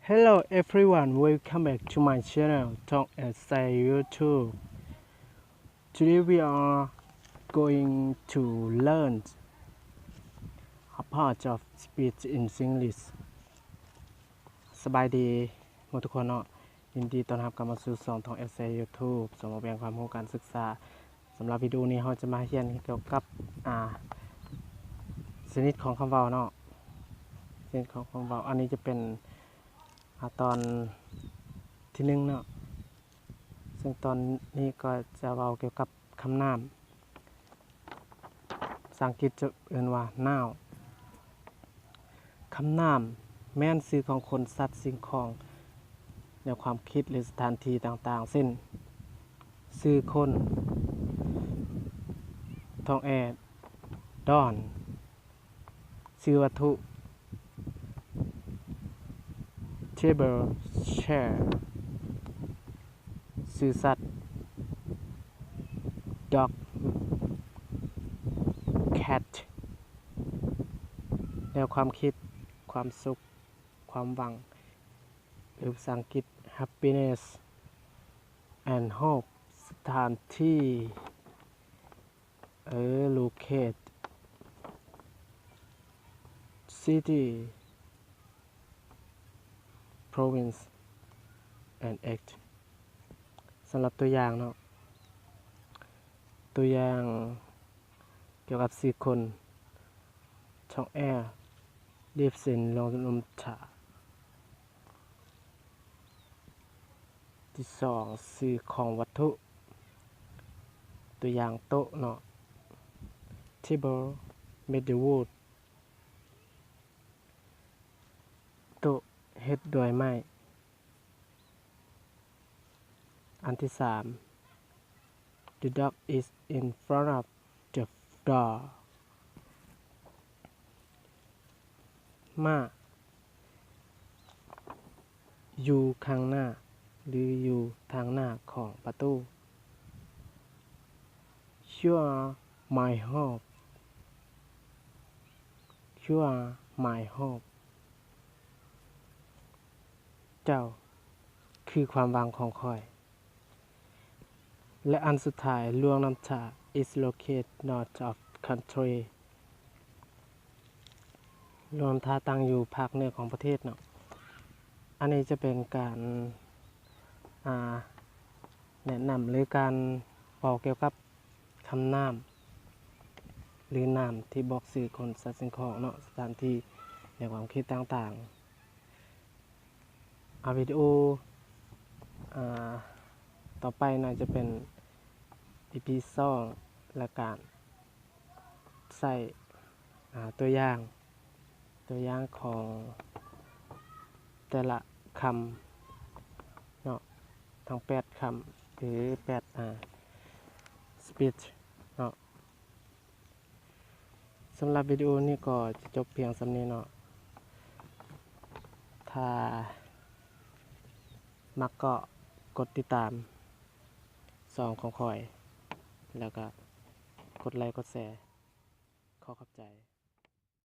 Hello everyone, welcome back to my channel, Tong Essay YouTube. Today we are going to learn a part of speech in English. ສະບາຍດີໝົດທຸກຄົນເນາະ, ຍິນດີຕ້ອນຮັບກັບມາສູ່ຊ່ອງ Tong Essay YouTube ສ່ວນມາແບ່ງຄວາມຮູ້ການສຶກສາ. ສຳລັບວິດີໂອນີ້ເຮົາຈະມາຮຽນກ່ຽວກັບ ອ່າ ຊະນິດຂອງຄຳເວົ້າເນາະ, ຊະນິດຂອງຄຳເວົ້າ. ອັນນີ້ຈະເປັນ ອ່າ ຕອນທີໜຶ່ງເນາະ, ເຊິ່ງຕອນນີ້ກໍຈະເວົ້າກ່ຽວກັບຄຳນາມ, ພາສາອັງກິດຈະເອີ້ນວ່າ noun. ຄຳນາມແມ່ນຊື່ຂອງຄົນ, ສັດ, ສິ່ງຂອງ, ແນວຄວາມຄິດ ຫຼື ສະຖານທີ່ຕ່າງໆ ເຊັ່ນ ຊື່ຄົນ ທອງແອ ດອນ, ຊື່ວັດຖຸ table, chair, ຊື່ສັດ dog, cat, ແນວຄວາມຄິດ, ຄວາມສຸກ, ຄວາມຫວັງ ຫຼື ພາສາອັງກິດ happiness and hope. ສະຖານທີ່ ເອີ locate, city, province and act. ສຳລັບຕົວຢ່າງເນາະ, ຕົວຢ່າງກ່ຽວກັບຊື່ຄົນ ທອງແອ lives in ລອງນຳທາ. ທີສອງ ຊື່ຂອງວັດຖຸ, ຕົວຢ່າງໂຕະເນາະ, table made of wood, ໂຕະເຮັດດ້ວຍໄມ້. ອັນທີສາມ The dog is in front of the door. ໝາຢູ່ຂ້າງໜ້າ ຫຼື ຢູ່ທາງໜ້າຂອງປະຕູ. You are my hope. You are my hope. ເຈົ້າຄືຄວາມຫວັງຂອງຂ້ອຍ. ແລະ ອັນສຸດທ້າຍ ຫຼວງນ້ຳທາ is located north of country. ຫຼວງນ້ຳທາຕັ້ງຢູ່ພາກເໜືອຂອງປະເທດເນາະ. ອັນນີ້ຈະເປັນການ ອ່າ ແນະນຳ ຫຼື ການເວົ້າກ່ຽວກັບຄຳນາມ ຫຼື ນາມທີ່ບອກຊື່ຄົນ, ສັດ, ສິ່ງຂອງເນາະ, ສະຖານທີ່ ແນວຄວາມຄິດຕ່າງໆ. ອາ ວິດີໂອ ອ່າ ຕໍ່ໄປໜ້າຈະເປັນ ອີພີສອງ ແລະ ການໃຊ້ ອ່າ ຕົວຢ່າງ, ຕົວຢ່າງຂອງແຕ່ລະຄຳເນາະ, ທັງແປດຄຳ ຫຼື ແປດ ອ່າ speech ເນາະ. ສຳລັບວິດີໂອນີ້ກໍຈະຈົບພຽງສ່ຳນີ້ເນາະ. ຖ້າມັກກໍກົດຕິດຕາມຊ່ອງຂອງຂ້ອຍ ແລ້ວກໍກົດໄລກ໌ ກົດແຊ. ຂໍຂອບໃຈ.